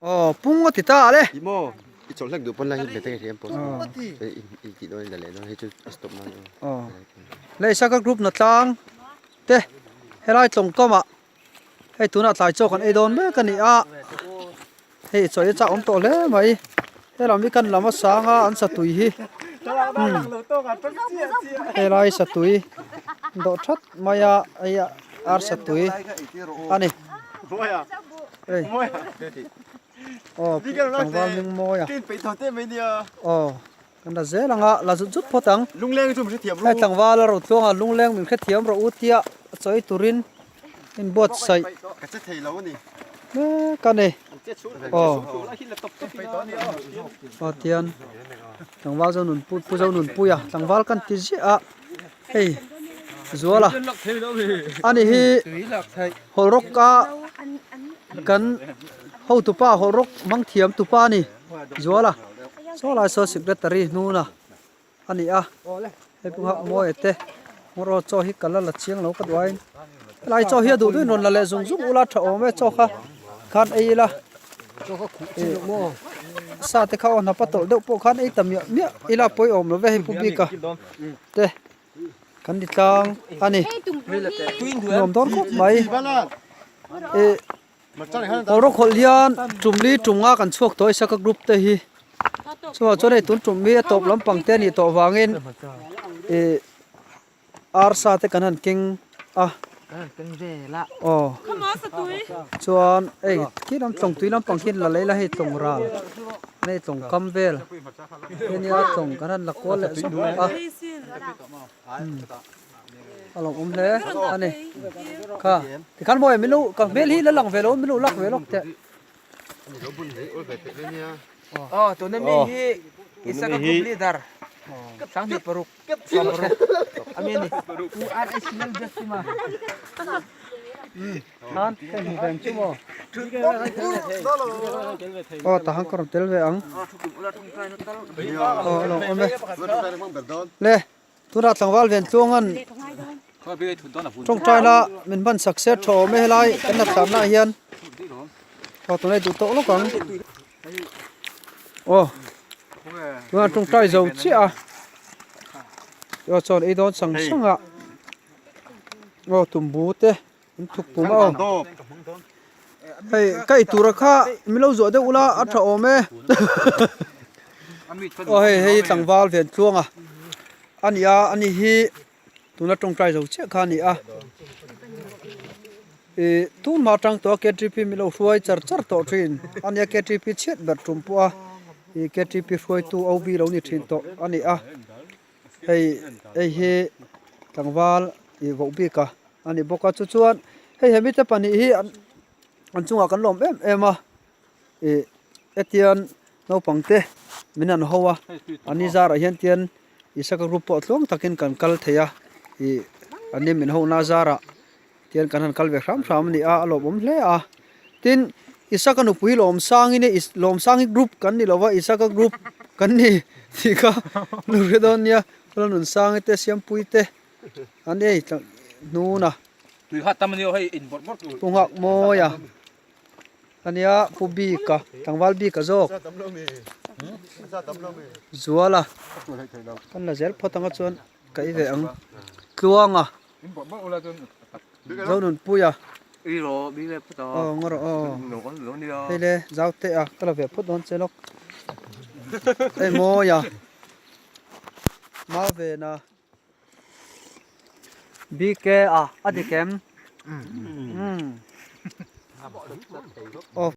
Aw pung a ti ta le. I maw i chawlh hlek duh pawn lai hi bete hi an post a i tih dawn in la leh dawn hei chu a stop nan aw. Lei saka group na tlang te helai tlawng kawm ah hei tunah tlai chaw kan ei dawn mek a ni a hei chaw hi chak awm tawh hle mai helam hi kan lam a sang a an satui hi helai satui dawh that mai a hei ar satui a ni. Ei. Aw tlangval hming mawi a. Aw kan la zel ang a la zut zut phawt ang. Hei tlangval a ro tluang a lungleng min hrethiam rawh u tia chawi turin inbuatsaih mek a ni. Aw aw tian tlangval zo nun pu zo nunpui a tlangval kan ti ziah a. Hei Zuala ani hi hawlrawk a kan hotupa hawlrawk hmang thiam tupa a ni Zuala saw lai saw secretary hnuna a ni a hei pawh nghak mawi te hmawraw chaw hi ka la la chiang lo ka duh aiin helai chaw hi a duh duhin rawn la leh zung zung ula tha awm e chaw kha khan ei ila. Sa te kha aw hnap a tawlh deuh pawh khan ei ta miah miah ila pawi awm lo ve hei pu bik a te kan ti tlang a ni nuam dawn khawp mai ih hawlhrawk hawlh hian tum li tum nga kan chhuak tawh a isaka group te hi chuvang chuan hei tun tum hi a tawp lampang te a nih tawh vangin ih. Arsa te kan han keng a aw chuan hei khi lam tlawng tui lampang khi la lei la hei tlawng ral hei tlawng kam vel hei nia tlawng kan han la kual leh zawk a a lawmawm hle a ni kha tikhan mawi milo ka hmel hi la lang ve lo milo lak ve lawk teh. Aw tuna mi hi Isaka group leader 26. Khan ka hmu veng chu maw aw tah khan ka rawn tel ve ang aw a lo awm e le tunah tlangval ven tluangan tawngtai la min hman sak se tha awm e helai kan la tlanna ah hian aw tunah i duh tawh lawk ang. Aw tunah tawngtai zo chiah a aw chuan ei dawn sang sang a aw tumbu te an thuk pum a aw hei ka ei tura kha min lo zuah deuh ula a tha awm e aw hei hei tlangval ven tluang a a ni a ani hi. Tuna tawngtai zo chiah kha a ni a, ih tun hma atang tawh a ktp min lo hruai char char tawh thin a nia ktp chhiat ber tum pawh a ih ktp hruaitu OB lo ni thin tawh a ni a, hei hei hi tlangval ih voh bik a a ni bawk a chu chuan hei he mite pahnih hi an an chungah kan lawm em em a ih hetiang naupang te min han ho a an ni zarah hian tian Isaka group pawh tluang takin kan kal thei a ih an ni min ho na zarah tian kan han kal ve hram hram a ni a a lawmawm hle a tin Isaka nupui Lawmsangin Lawmsangi group kan ni lova Isaka group kan ni tih kha lu hre dawn nia Lalnunsangi te Siampui te an ni hei hnuna Pu Nghakmawia. Ania pu bik a tlangval bik a zawk zual a kan la zel phawt anga chuan ka ei ve ang tluang a zonunpui a aw ngaw rawh aw hei le zau te a ka la ve phawt dawn che lawk hei mawi a mau ve na. BK a a dik em? Umm. Aw.